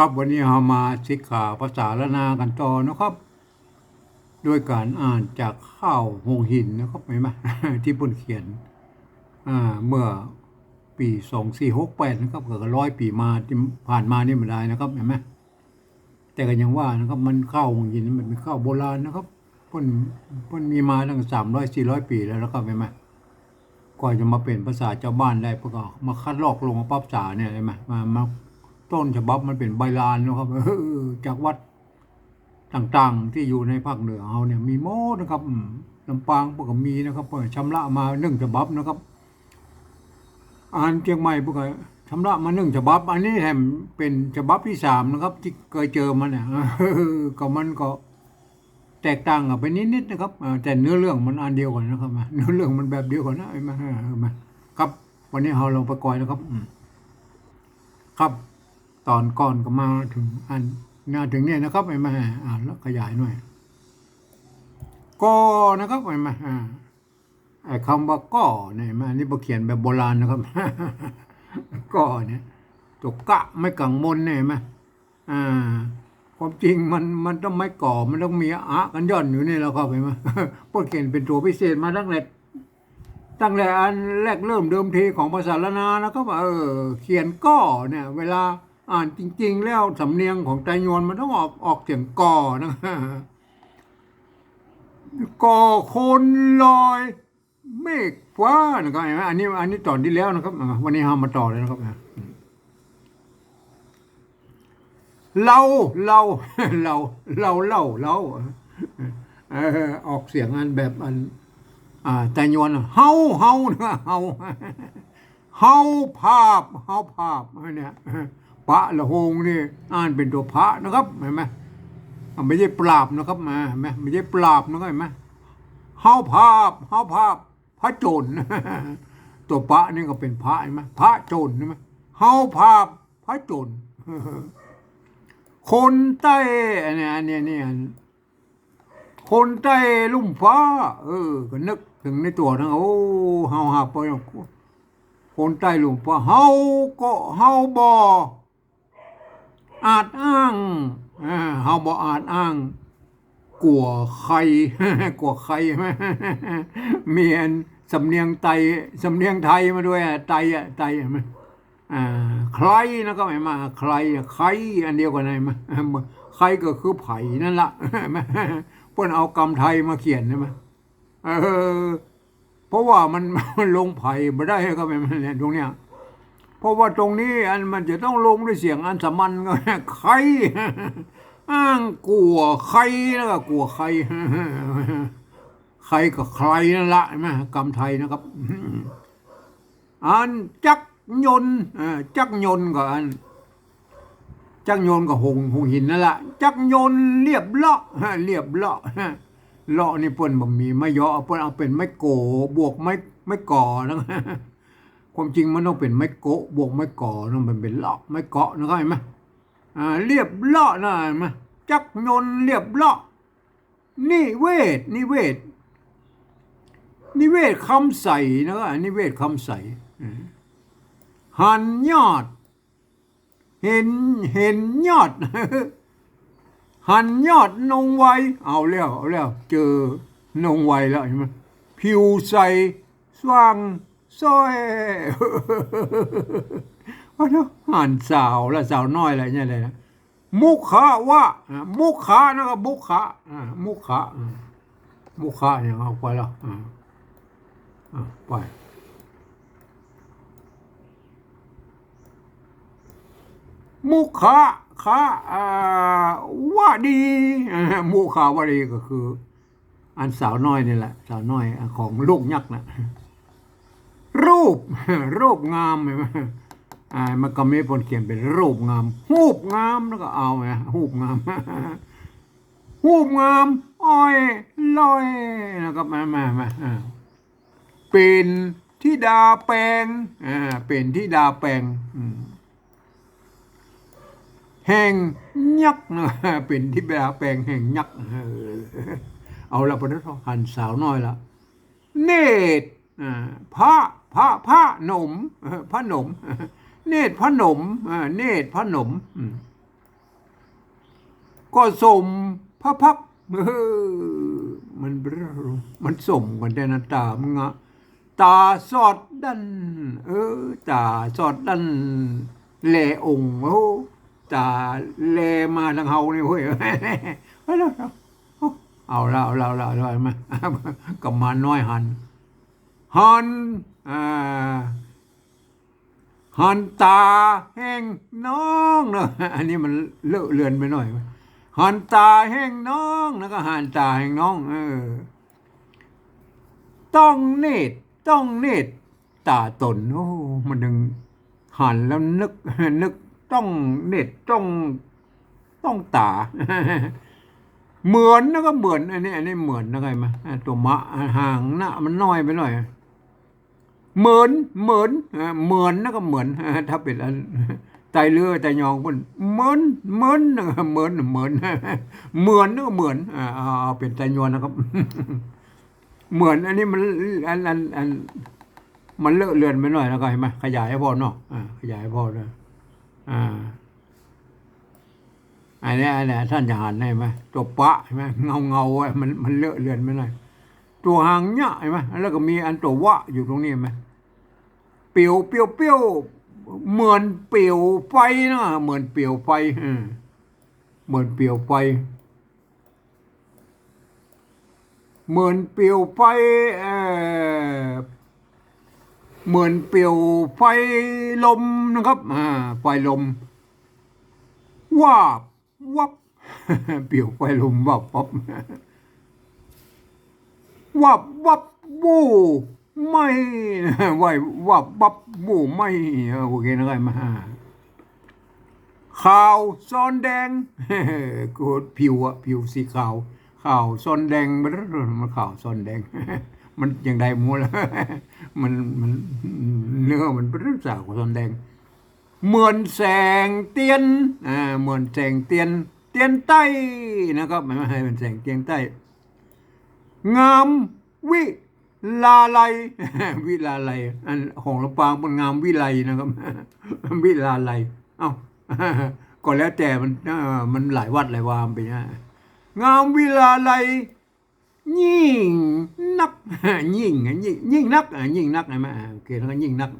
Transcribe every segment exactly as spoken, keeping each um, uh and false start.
ครับ วันนี้เฮามาศึกษาภาษาล้านนากั๋นต่อนะครับ โดยก๋านอ่านจากข่าวโฮงหินนะครับ หันก่อ ตี้เปิ้นเขียน อ่า เมื่อปี๋สองสี่หกแปดนะครับ ก็ร้อยปี๋มา ตี้ผ่านมานี่บ่ดายนะครับ หันก่อ แต่ก็ยังว่านะครับ มันข่าวโฮงหินมันเป๋นข่าวโบราณนะครับ เปิ้น เปิ้นมีมาตั้งสามร้อยสี่ร้อยปี๋แล้วนะครับ หันก่อ กว่าจะมาเป๋นภาษาจาวบ้านได้ เปิ้นก็มาคัดลอกลงมาปรับษาเนี่ย หันก่อ มา มา ต้นฉบับมันเป๋นใบลานนะครับ เออ จากวัดต่างๆ ตี้อยู่ในภาคเหนือเฮาเนี่ยมีหมดนะครับ อืม ลำปางเปิ้นก็มีนะครับ เปิ้นชำระมานึ่งฉบับนะครับ อันเจียงใหม่เปิ้นก็ชำระมานึ่งฉบับ อันนี้แถมเป๋นฉบับตี้สามนะครับ ตี้เกยเจอมาเนี่ย ก็มันก็แตกต่างกั๋นไปนิดๆ นะครับ อ่า แต่เนื้อเรื่องมันอันเดียวกั๋นนะครับ เนื้อเรื่องมันแบบเดียวกั๋นนะ หันก่อ หันก่อ ครับ วันนี้เฮาลองไปก่อยนะครับ อืม ครับ ต๋อนก่อนก็มาเถิงอัน มาเถิงเนี่ยนะครับ หันก่อ อ่า แล้วขยายหน่อย ก่อนะครับ หันก่อ อ่า ไอ้กำว่าก่อเนี่ย หันก่อ อันนี้เปิ้นเขียนแบบโบราณนะครับ ก่อเนี่ย ตั๋วกะไม้ก๋างมนเนี่ย หันก่อ อ่า ความจริงมัน มันต้องไม้ก่อ มันต้องมีอะกั๋นหย่อนอยู่นี่แล้วครับ หันก่อ เปิ้นเขียนเป๋นตั๋วพิเศษมาตั้งแต่ ตั้งแต่อันแรกเริ่มเดิมทีของภาษาล้านนานะครับ เออ เขียนก่อเนี่ย เวลาอ่านจริงๆ แล้วสำเนียงของไตยวนมันต้องออก ออกเสียงก่อนะ ก่อคนลอยเมฆฟ้านะครับ หันก่อ อันนี้ อันนี้ต๋อนตี้แล้วนะครับ อ่า วันนี้เฮามาต่อเลยนะครับ อ่า เล่า เล่า เล่า เล่า เล่า เล่า เออ ออกเสียงอันแบบอัน อ่า ไตยวน เฮา เฮา นะ เฮา เฮาภาพ เฮาภาพ เนี่ย ปะละโฮงนี่ อ่านเป๋นตั๋วผะนะครับ หันก่อ อ่า ไม่ใช่ปราบนะครับ อ่า หันก่อ ไม่ใช่ปราบนะครับ หันก่อ เฮาภาพ เฮาภาพ ผจญ ตั๋วปะนี่ก็เป๋นผะ หันก่อ ผจญ หันก่อ เฮาภาพ ผจญ คนใต้ อันนี้ อันนี้ นี่ อัน คนใต้ลุ่มฟ้า เออ ก็นึกเถิงในตั๋วนะ โอ้ เฮาหาไป คนใต้ลุ่มฟ้า เฮาก็ เฮาบ่อาจอ้าง อ่า เฮาบ่อาจอ้าง กั๋วใค่ กั๋วใค่ มีอันสำเนียงไต สำเนียงไทยมาด้วยอะ ไตอะ ไตอะ อ่า ใครนะครับ หันก่อ ใครอะ ใครอันเดียวกั๋น หันก่อ ใครก็คือใผนั่นละ เปิ้นเอากำไทยมาเขียน หันก่อ เออ เพราะว่ามัน มันลงใผบ่ได้ครับ หันก่อ เนี่ย ตรงเนี้ย เพราะว่าตรงนี้อันมันจะต้องลงด้วยเสียงอันสามัญ ก็ ใคร อ้างกั๋วใค่ แล้วก็กั๋วใค่ ใครก็ใครนั่นละ หันก่อ กำไทยนะครับ อันจักรยนต์ เอ่อ จักรยนต์ก็อัน จักรยนต์ก็โฮง โฮงหินนั่นละ จักรยนต์เรียบเลาะ เรียบเลาะ เลาะนี่เปิ้นบ่มีไม้ยอ เปิ้นเอาเป๋นไม้โก บวกไม้ ไม้ก่อนะ ความจริงมันต้องเป๋นไม้โกะ บวกไม้ก่อนะ มันเป๋นเลาะ ไม้เกาะนะครับ หันก่อ อ่า เรียบเลาะนะ หันก่อ จักรยนต์เรียบเลาะ นิเวศ นิเวศ นิเวศคำใสนะครับ นิเวศคำใส อืม หันยอด หัน หันยอด หันยอดนงไว เอาแล้ว เอาแล้ว เจอนงไวแล้ว หันก่อ ผิวใส สว่าง สวย ว่าเนาะ หันสาวละ สาวน้อยละ เนี่ยเลยนะ มุขะวะ อ่ะ มุขะนะครับ มุขะ อ่ะ มุขะ อ่ะ มุขะเนี่ย เอาไปแล้ว อ่ะ อ่ะ ไป มุขะ คะ อ่า วะดี อ่ะ มุขะวะดีก็คือ อันสาวน้อยนี่แหละ สาวน้อยของลูกยักษ์น่ะ รูป รูปงาม หันก่อ อ่า มันก็มีเปิ้นเขียนเป๋นรูปงาม ฮูปงาม แล้วก็เอาไง ฮูปงาม ฮูปงาม อ้อยลอย แล้วก็มา มา มา อ่า เป๋นธิดาแปง อ่า เป๋นธิดาแปง อืม แห่งยักษ์นะ เป๋นธิดาแปงแห่งยักษ์ เออ เอาละ ปะเนาะ หันสาวน้อยละ เนตร อ่า พระ พระ พระนม เออ พระนม เนตรพระนม อ่า เนตรพระนม อืม ก็สมพระพักตร์ เออ มัน มันสมกั๋นแต๊นะ ต๋ามึงอะ ต๋าสอดดั้น เออ ต๋าสอดดั้น แลองค์ โอ้ ต๋าแลมาตางเฮานี่เว้ย เอาละ เอาละ เอาละ เอาละ มา กุมารน้อยหัน หัน อ่า หันต๋าแห่งน้องเนาะ อันนี้มันเลอะเลือนไปหน่อย หันต๋าแห่งน้อง แล้วก็หันต๋าแห่งน้อง เออ ต้องเนตร ต้องเนตรต๋าต๋น โอ้ มันยังหันแล้วนึก นึกต้องเนตร ต้อง ต้องต๋า เหมือนนะก็เหมือน อันนี้ อันนี้เหมือนนะ ใครมา อ่ะ ตั๋วมะ อ่ะ หางนะมันน้อยไปหน่อย เหมือน เหมือน อ่ะ เหมือนนะก็เหมือน อ่ะ ถ้าเป๋นอันไตเรือไตยองเปิ้น เหมือน เหมือน เหมือน เหมือน เหมือนนะก็เหมือน อ่ะ เอา เอาเป๋นไตยวนนะครับ เหมือน อันนี้มัน อัน อัน อัน มันเลอะเลือนไปหน่อยนะ ใครมา ขยายให้พ่อเนาะ อ่ะ ขยายให้พ่อด้วย อ่า อันนี้ อันนี้ต้านจะหันได้ไหม ตั๋วปะใช่ไหม เงาเงาอะ มัน มันเลอะเลือนไปหน่อย ตั๋วหางเนี้ย เห็นไหม แล้วก็มีอันตั๋ววะอยู่ตรงนี้ เห็นไหม เปียว เปียว เปียว เหมือนเปียวไฟนะ เหมือนเปียวไฟ เออ เหมือนเปียวไฟ เหมือนเปียวไฟ เอ่อ เหมือนเปียวไฟลมนะครับ อ่า ไฟลม วาบวับ เปียวไฟลมวาบวับ วาบวับ บู้ไหม้ ไหว วาบวับ บู้ไหม้ เออ โอเคนะครับ มา ขาวซ้อนแดง โกรธผิวอะ ผิวสีขาว ขาวซ้อนแดง มันขาวซ้อนแดง มันยังได้หมู่ละ มัน มัน เนื้อมันเป็นสาวซ้อนแดง เหมือนแสงเตียน อ่า เหมือนแสงเตียน เตียนใต้นะครับ ไม่ให้เป็นแสงเตียนใต้ งามวิลาลัย วิลาลัย อันของลำปางมันงามวิไลนะครับ วิลาลัย เอ้า ก็แล้วแต่มัน เอ่อ มันหลายวัดหลายวาไปนะ งามวิลาลัย ยิ่งนัก ยิ่ง ยิ่ง ยิ่งนัก อ่ะ ยิ่งนัก ใช่ไหม อ่ะ โอเค แล้วก็ยิ่งนัก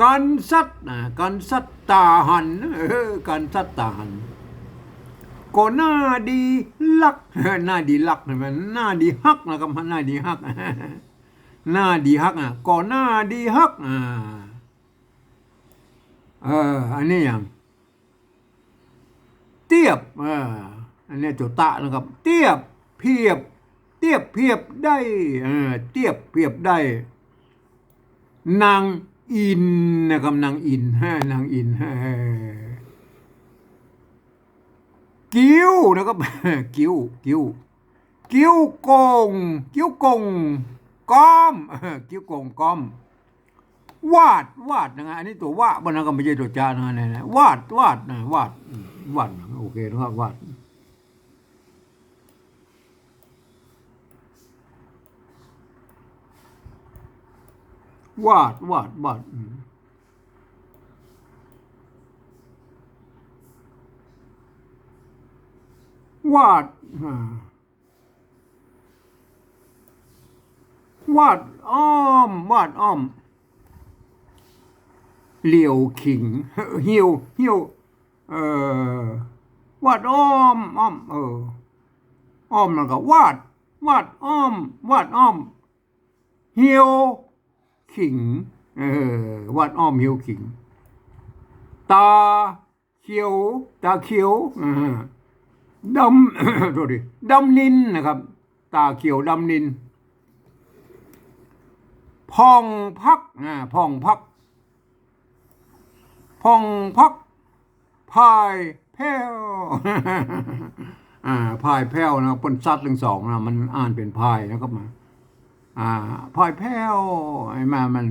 กันสัตว์ อ่ะ กันสัตว์ต๋าหัน เออ กันสัตว์ต๋าหัน ก็หน้าดีฮัก หน้าดีฮัก ใช่ไหม หน้าดีฮักนะครับ หน้าดีฮัก หน้าดีฮัก อ่ะ ก็หน้าดีฮัก อ่า เออ อันนี้อย่าง เตียบ เออ อันนี้ตั๋วตะนะครับ เตียบเพียบ เตียบเพียบได้ เออ เตียบเพียบได้ นางอินนะครับ นางอิน ฮะ นางอิน เออ กิ้วนะครับ กิ้ว กิ้ว กิ้วโก่ง กิ้วโก่งก้อม เออ กิ้วโก่งก้อม วาด วาดนะ อันนี้ตั๋ววะบ่นะ ก็ไม่ใช่ตั๋วจะนะ เนี่ย เนี่ย วาด วาดนะ วาด อืม วาดนะ โอเคนะครับ วาด วาด วาด วาด อืม วาด อ่า วาดอ้อม วาดอ้อม เหลียวขิง เหี่ยว เหี่ยว เอ่อ วาดอ้อม อ้อม เออ อ้อมแล้วก็วาด วาดอ้อม วาดอ้อม เหี่ยวขิง เออ วาดอ้อมเหี่ยวขิง ต๋า เขียว ต๋าเขียว อ่า ดำ โทษที ดำนินนะครับ ต๋าเขียวดำนิน ผ่องพัก อ่า ผ่องพัก ผ่องพัก ผ่ายแผ้ว อ่า ผ่ายแผ้วนะ เปิ้นซัดตึงสองนะ มันอ่านเป๋นผ่ายนะครับ มา อ่า ผ่ายแผ้ว ไอ้มา มัน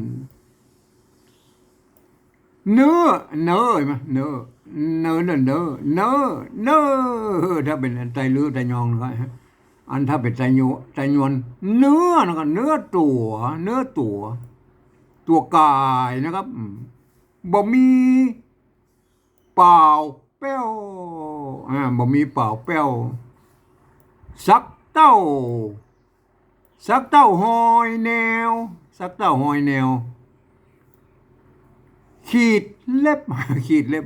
เน้อ เน้อ เห็นไหม เน้อ เน้อ เน้อ เน้อ เน้อ เน้อ ถ้าเป๋นไตเรือไตยองนะครับ อันถ้าเป๋นไตยวน ไตยวน เนื้อนะครับ เนื้อตั๋ว เนื้อตั๋ว ตั๋วก๋ายนะครับ อืม บ่มีเปล่า แป้ว อ่า บ่มีเป๋าแป้ว สักเต้า สักเต้าฮอยแนว สักเต้าฮอยแนว ขีดเล็บ ขีดเล็บ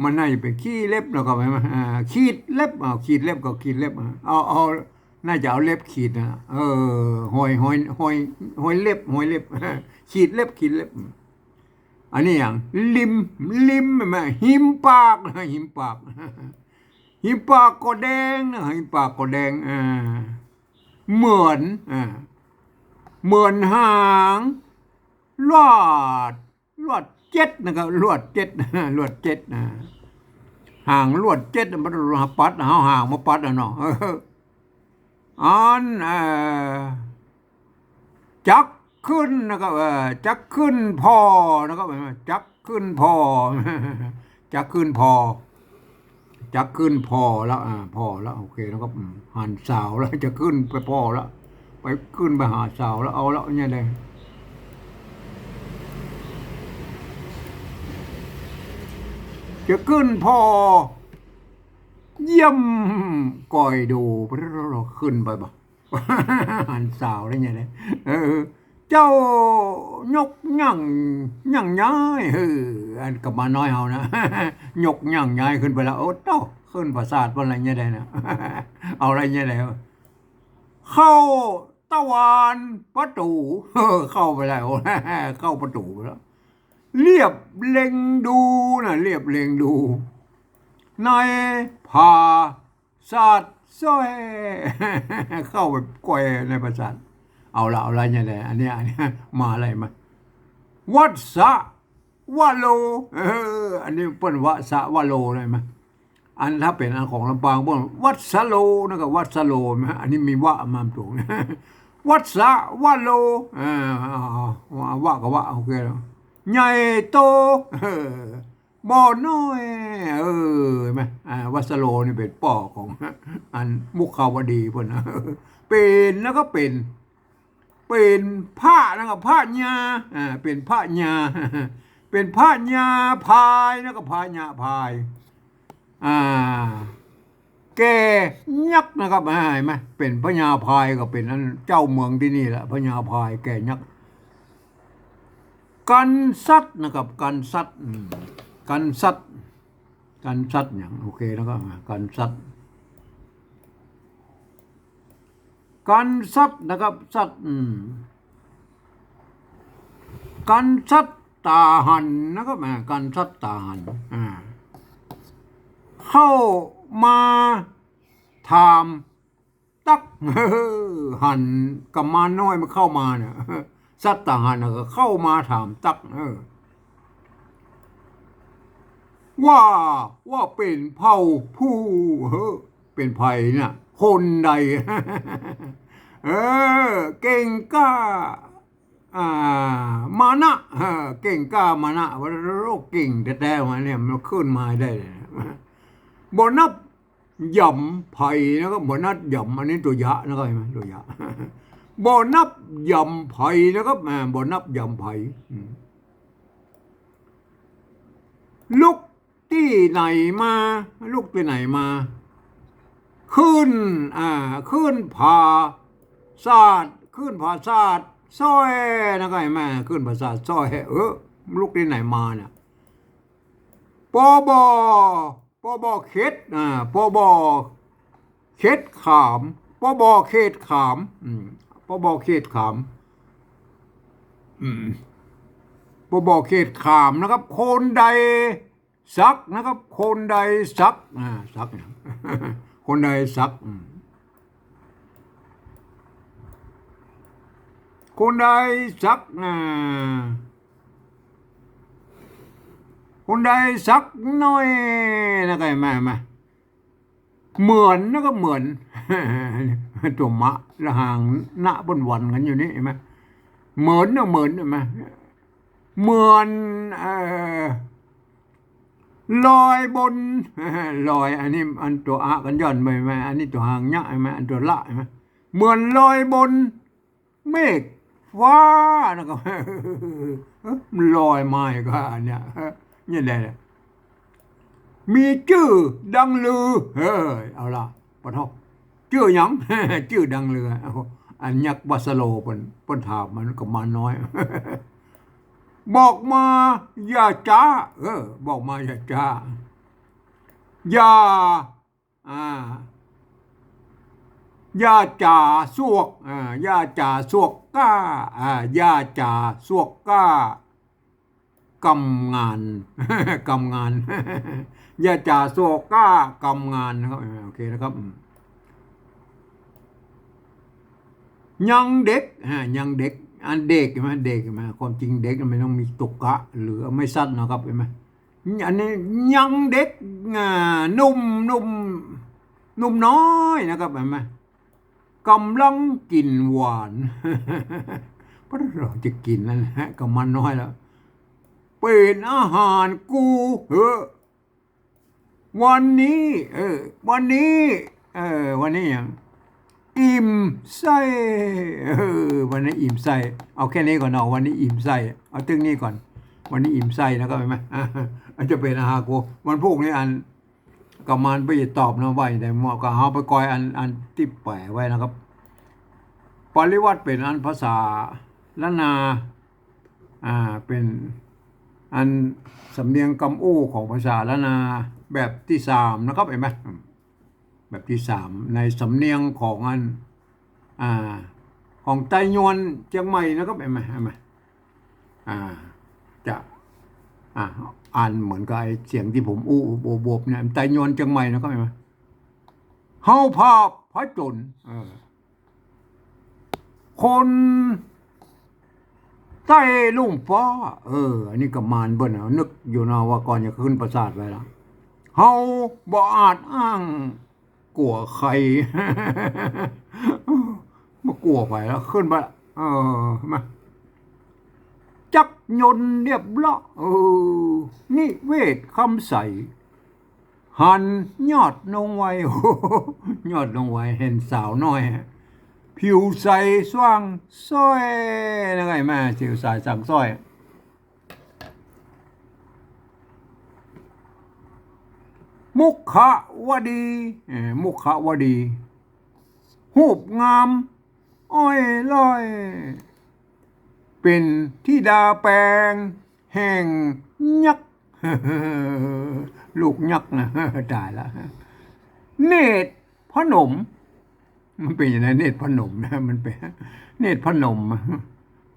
มันน่าจะเป๋นขี้เล็บแล้วก็ อ่า ขีดเล็บ เอา ขีดเล็บก็ขีดเล็บ เอา เอา น่าจะเอาเล็บขีดนะ เออ ฮอย ฮอย ฮอย ฮอยเล็บ ฮอยเล็บ ขีดเล็บ ขีดเล็บ อันนี้อย่าง ริม ริม แม่นบ่ หิมปาก หิมปาก หิมปากก็แดงนะ หิมปากก็แดง อ่า เหมือน อ่า เหมือนหาง ลวด ลวดเจ็ดนะครับ ลวดเจ็ด ลวดเจ็ดนะ หางลวดเจ็ด มันปัด เอาหางมาปัดอะเนาะ เออ อัน เอ่อ จักขึ้นนะครับ เอ่อ จักขึ้นผ่อนะครับ จักขึ้นผ่อ จักขึ้นผ่อ จักขึ้นผ่อแล้ว อ่า ผ่อแล้ว โอเคนะครับ อืม หันสาวแล้ว จะขึ้นไปผ่อแล้ว ไปขึ้นไปหาสาวแล้ว เอาแล้วเนี่ยเลย จะขึ้นผ่อ เยี่ยม ก้อยดู ขึ้นไปบ่ หันสาวแล้วเนี่ยเลย เออ เจ้ายกหยัง หยังยาย เออ อันกำมาน้อยเฮานะ ยกหยังยายขึ้นไปแล้ว โอ้โต้ ขึ้นปราสาทบ่อะไรเนี่ยได้นะ เอาอะไรเนี่ยได้ เข้าตะวานประตู๋ เออ เข้าไปแล้ว เข้าประตู๋แล้ว เลียบเล็งดูนะ เลียบเล็งดู ในผาสาทซ้อย เข้าไปก้อยในปราสาท เอาละ เอาละเนี่ยแหละ อันเนี้ย อันเนี้ย มาอะไรมา วัสสะวะโล เออ อันนี้เปิ้นวัสสะวะโลเลยมา อันถ้าเป๋นอันของลำปางเปิ้นวัสสะโล นั่นก็วัสสะโลนะ อันนี้มีวะมาตรง วัสสะวะโล เออ เอา เอา เอา เอาวะกับวะ โอเคแล้ว ใหญ่โต เออ บ่น้อย เออ เห็นไหม อ่า วัสสะโลนี่เป๋นป้อของ อันมุขาวดีเปิ้นนะ เป๋นแล้วก็เป๋น เป๋นพระนะครับ พระญา อ่า เป๋นพระญา เป๋นพระญาพายนะครับ พระญาพาย อ่า แก่ยักษ์นะครับ อ่า เห็นไหม เป๋นพญาพายก็เป๋นอันเจ้าเมืองตี้นี่แหละ พญาพายแก่ยักษ์ กันสัตว์นะครับ กันสัตว์ อืม กันสัตว์ กันสัตว์หยัง โอเค แล้วก็ อ่า กันสัตว์ กันสัตว์นะครับ สัตว์ อืม กันสัตว์ต๋าหันนะครับ อ่า กันสัตว์ต๋าหัน อ่า เข้ามาถามตั๊ก หันกำมาน้อยมันเข้ามาเนี่ย สัตว์ต๋าหันน่ะก็เข้ามาถามตั๊ก เออ ว่า ว่าเป๋นเผ่าผู้ เฮ้อ เป๋นใผเนี่ย คนใด เออ เก่งกล้า อ่า มานะ เออ เก่งกล้ามานะ ว่าโลกเก่งแต๊ๆ มาเนี่ย มันขึ้นมาได้เลยนะ บ่นับหย่ำไผนะครับ บ่นับหย่ำ อันนี้ตัวยะนะครับ เห็นไหม ตัวยะ บ่นับหย่ำไผนะครับ อ่า บ่นับหย่ำไผ อืม ลุกตี้ไหนมา ลุกตี้ไหนมา ขึ้น อ่า ขึ้นผาสาท ขึ้นผาสาทซ้อยนะครับ เห็นไหม ขึ้นผาสาทซ้อย เออ ลุกตี้ไหนมาเนี่ย ปอบ่อ ปอบ่อเข็ด อ่า ปอบ่อเข็ดขาม ปอบ่อเข็ดขาม อืม ปอบ่อเข็ดขาม อืม ปอบ่อเข็ดขามนะครับ คนใดสักนะครับ คนใดสัก อ่า สักเนี่ย คนใดสัก อืม คนใดสัก อ่า คนใดสักหน้อยนะครับ เห็นไหม เห็นไหม เหมือนนะครับ เหมือน ตั๋วมะ ละหางนะเปิ้นหวันกั๋นอยู่นี่ เห็นไหม เหมือนนะ เหมือน เห็นไหม เหมือน เอ่อ ลอยบน ลอย อันนี้อันตั๋วอะกั๋นหย่อนไปไหม อันนี้ตั๋วหางยะ เห็นไหม อันตั๋วละเห็นไหม เหมือนลอยบน เมฆฟ้านะครับ มันลอยมาอีกแล้วอันเนี้ย เนี่ยแหละ มีจื้อดังลือ เออ เอาละ ปะโท้ จื้อหยัง จื้อดังลือ เอา อันยักษ์วาสโลเปิ้น เปิ้นถามมันกุมารน้อย บอกมาอย่าจ๊า เออ บอกมาอย่าจ๊า อย่า อ่า อย่าจ๋าสวก อ่า อย่าจ๋าสวกก้า อ่า อย่าจ๋าสวกก้า กำงาน กำงาน อย่าจ๋าสวกก้ากำงานนะครับ อ่า โอเคนะครับ อืม ยังเด็ก อ่า ยังเด็ก อันเด็กเห็นไหม เด็กเห็นไหม ความจริงเด็กมันต้องมีตุกะ หรือไม่สั้นนะครับ เห็นไหม อันนี้ยังเด็ก อ่า หนุ่ม หนุ่ม หนุ่มน้อยนะครับ เห็นไหม ก๋ำลังกิ๋นหวาน เพราะเราจะกิ๋นนั่นแหละ กุมารน้อยแล้ว เป๋นอาหารกูเหอะ วันนี้ เออ วันนี้ เออ วันนี้หยัง อิ่มไส้ เออ วันนี้อิ่มไส้ เอาแค่นี้ก่อนเนาะ วันนี้อิ่มไส้ เอาตึงนี้ก่อน วันนี้อิ่มไส้นะครับ เห็นไหม อ่ะ อาจจะเป๋นอาหารกู วันพูกนี้อัน กุมารบ่ตอบนะ ว่าแต่หมอก็เอาไปกอยอัน อันตี้แปะไว้นะครับ ปริวรรตเป๋นอันภาษาล้านนา อ่า เป๋นอันสำเนียงกำอู้ของภาษาล้านนาแบบตี้สามนะครับ เห็นไหม แบบตี้สาม ในสำเนียงของอัน อ่า ของไตยวนเจียงใหม่นะครับ เห็นไหม เห็นไหม อ่า จะ อ่า อ่านเหมือนกับไอ้เสียงตี้ผมอู้บวบๆ เนี่ย ไตยวนเจียงใหม่นะครับ เห็นไหม เฮาผาบผจญ เออ คนใต้ลุ่มฟ้า เออ อันนี้กุมารเปิ้นน่ะ นึกอยู่นะว่าก่อนจะขึ้นปราสาทไปละ เฮาบ่อาจอ้าง กั๋วใผ บ่กั๋วใผแล้ว ขึ้นไปละ เออ มา จักยนต์เรียบเลาะ เออ นิเวศคำใส หันยอดนงไว โอ้โห ยอดนงไว หันสาวน้อย ผิวใสสว่างซ้อย นะไงแม่ ผิวใสสว่างซ้อย มุขวดี เอ่อ มุขวดี ฮูปงามอ้อยล่อย เป๋นธิดาแปงแห่งยักษ์ ลูกยักษ์นะ ต๋ายละ เนตรพนม มันเป๋นยังไง เนตรพนมนะ มันเป๋น เนตรพนม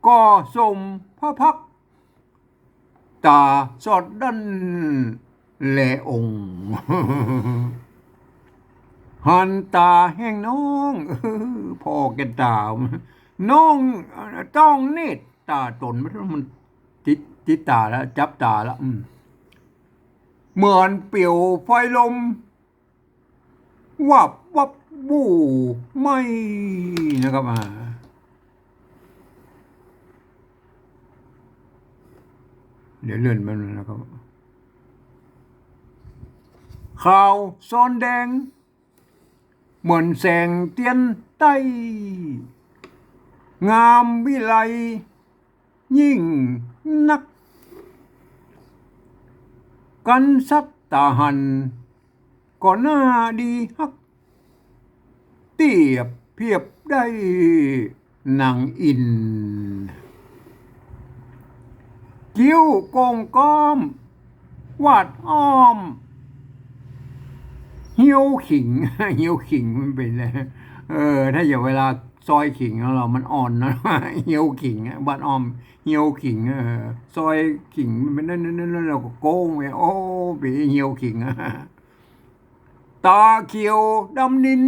ก็สมพระพักตร์ ต๋าสอดดั้นแลองค์ หันต๋าแห่งน้อง เออ ผ่อแก่นต๋า น้อง ต้องเนตรต๋าต๋น มันติด ติดต๋าแล้ว จับต๋าแล้ว อืม เหมือนเปลวไฟลม วับวับบู่ไหม้นะครับ อ่า เดี๋ยวเลื่อนมาหน่อยนะครับ ขาวซ้อนแดง เหมือนแสงเตียนใต้ งามวิไลยิ่งนัก กันสัตตาหัน ก็น่าดีฮัก เตียบเพียบได้นางอินทร์ คิ้วโก่งก้อม วาดอ้อม เหี่ยวขิง เหี่ยวขิงมันเป๋นไง เออ ถ้าอย่างเวลาซอยขิงแล้วเรา มันอ่อนนะ เหี่ยวขิงอะ วาดอ้อม เหี่ยวขิง เออ ซอยขิงมันเป๋นนั่น นั่น นั่น เราก็โก้งไป โอ้ เป๋นเหี่ยวขิงอะ ต๋าเขียวดำนิล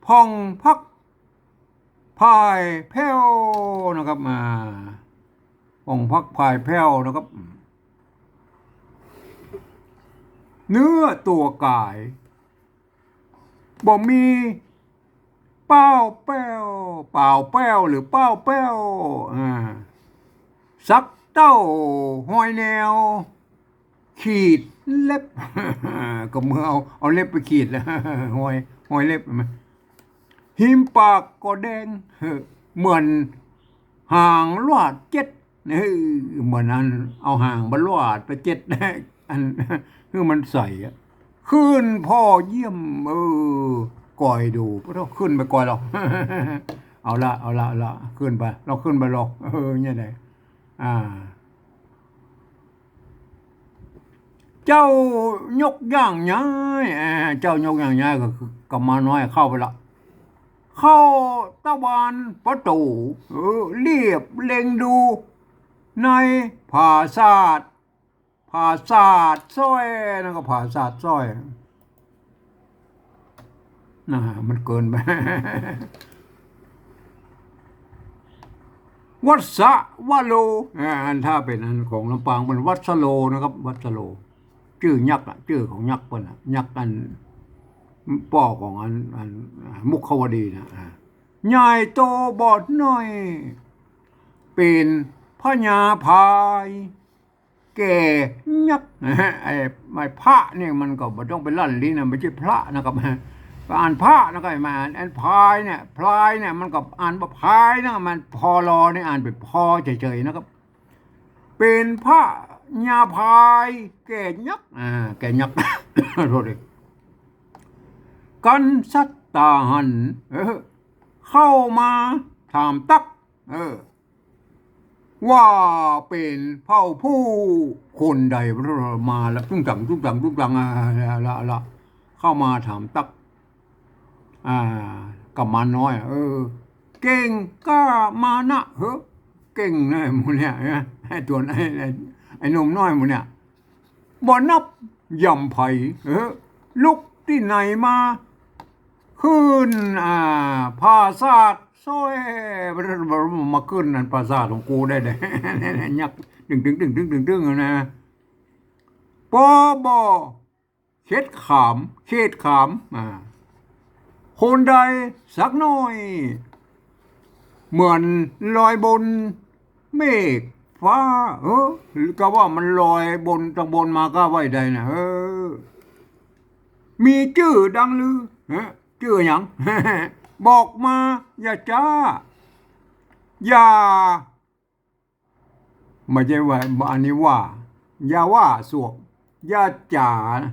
ผ่องพักผายแผ้วนะครับ อ่า ผ่องพักผายแผ้วนะครับ เนื้อตั๋วก๋าย บ่มีป้าวแป้ว ป้าวแป้วหรือป้าวแป้ว อ่า สักเต้าฮอยแนว ขีดเล็บ ก็เหมือนเอา เอาเล็บไปขีดแล้ว ฮอย ฮอยเล็บ ฮิมปากก็แดง เหมือนหางลวาดเจ็ด เออ เหมือนอันเอาหางมาลวาดไปเจ็ด อัน หื้อมันใสอะ ขึ้นผ่อเยี่ยม เออ ก่อยดู ปะโธ่ ขึ้นไปก่อยลอ เอาละ เอาละ เอาละ ขึ้นไป ลอ ขึ้นไปลอ เออ เนี่ยแหละ อ่า เจ้ายกย่างย้าย อ่า เจ้ายกย่างย้ายก็คือกุมารน้อยเข้าไปละ เข้าตะบานประตู๋ เออ เลียบเล็งดู ในผาสาท ผาสาทซ้อย นั่นก็ผาสาทซ้อย นะ มันเกินไป วัสสะวะโล อ่า อันถ้าเป๋นอันของลำปางเปิ้นวัสสะโลนะครับ วัสสะโล จื้อยักษ์อะ จื้อของยักษ์เปิ้นอะ ยักษ์อัน ป้อของอัน อัน มุขวดีนะ อ่า ใหญ่โตบ่น้อย เป๋นพญาพาย แก่ยักษ์ ไอ้ ไอ้พระเนี่ยมันก็บ่ต้องไปลั่นลิ้นนะ ไม่ใช่พระนะครับ ก็อ่านพระนะครับ มาอ่าน อ่านพายเนี่ย พลายเนี่ย มันก็อ่านว่าพายนะ มันพอลอเนี่ย อ่านเป๋นพอเฉยๆ นะครับ เป๋นพญาพาย แก่ยักษ์ อ่า แก่ยักษ์ โทษเลย กันสัตตาหัน เออ เข้ามาถามตั๊ก เออ ว่าเป๋นเผ่าผู้คนใด มาแล้ว ตุ้งตัง ตุ้งตัง ตุ้งตัง อ่า ละ ละ ละ เข้ามาถามตั๊ก อ่า กุมารน้อย เออ เก่งกล้ามานะ เฮ้อ เก่งนะหมู่เนี่ย ไอ้ตัว ไอ้ ไอ้ ไอ้หนุ่มน้อยหมู่เนี่ย บ่นับย่ำไผ เออ ลุกตี้ไหนมา ขึ้น อ่า ผาสาทซ้อย มาขึ้นอันผาสาทของกูได้เลย ยักษ์ ตึงตึงตึงตึงตึงตึงนะ ปอบ่เข็ดขาม เข็ดขาม อ่า คนใดสักหน่อย เหมือนลอยบนเมฆฟ้า เออ ก็ว่ามันลอยบน ตังบนมาก็ว่าได้นะ เออ มีจื้อดังลือ ฮะ จื้อหยัง บอกมา อย่าจ๊า อย่า ไม่ใช่ว่า อันนี้ว่า อย่าว่าสวก อย่าจ๋านะ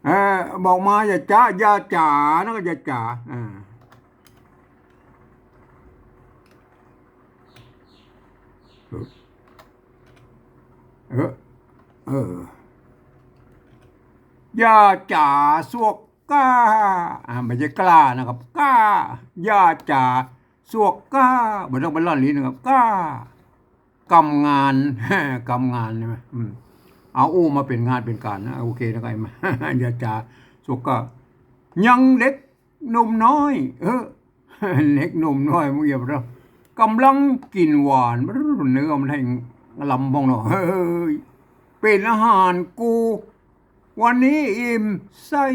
เออ บอกมา อย่าจ๊า อย่าจ๋านะ ก็อย่าจ๋า อ่า เออ เออ อย่าจ๋าสวกกล้า อ่า ไม่ใช่กล้านะครับ กล้า อย่าจ๋าสวกกล้า บ่ต้องไปลั่นลิ้นนะครับ กล้า กำงาน กำงานใช่ไหม อืม เอาอู้มาเป๋นงานเป๋นก๋านนะ โอเคนะ ไอ้มา อย่าจ๋าสวกกล้า ยังเด็กหนุ่มน้อย เออ เด็กหนุ่มน้อย มึงอย่าไปเถาะ ก๋ำลังกิ๋นหวาน เนื้อมันแห้งลำบ้องเนาะ เฮ้ย เป๋นอาหารกู วันนี้อิ่มไส้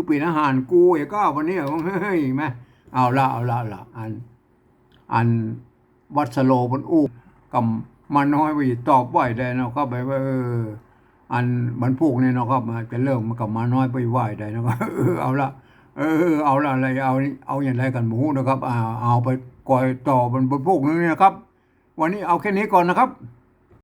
เป๋นอาหารกู ไอ้ก้า วันนี้ เฮ้ย แม่ เอาละ เอาละ เอาละ อัน อันวัสโลเปิ้นอู้ กุมารน้อยว่าจะตอบว่าใดเนาะครับ แบบว่า เออ อันวันพูกนี่เนาะครับ จะเริ่มกุมารน้อยไปว่าใดเนาะครับ เออ เอาละ เออ เอาละ อะไร เอา เอาอย่างไรกั๋นบ่ฮู้นะครับ อ่า เอาไปก่อยต่อวัน วันพูกนึงเนี่ยครับ วันนี้เอาแค่นี้ก่อนนะครับ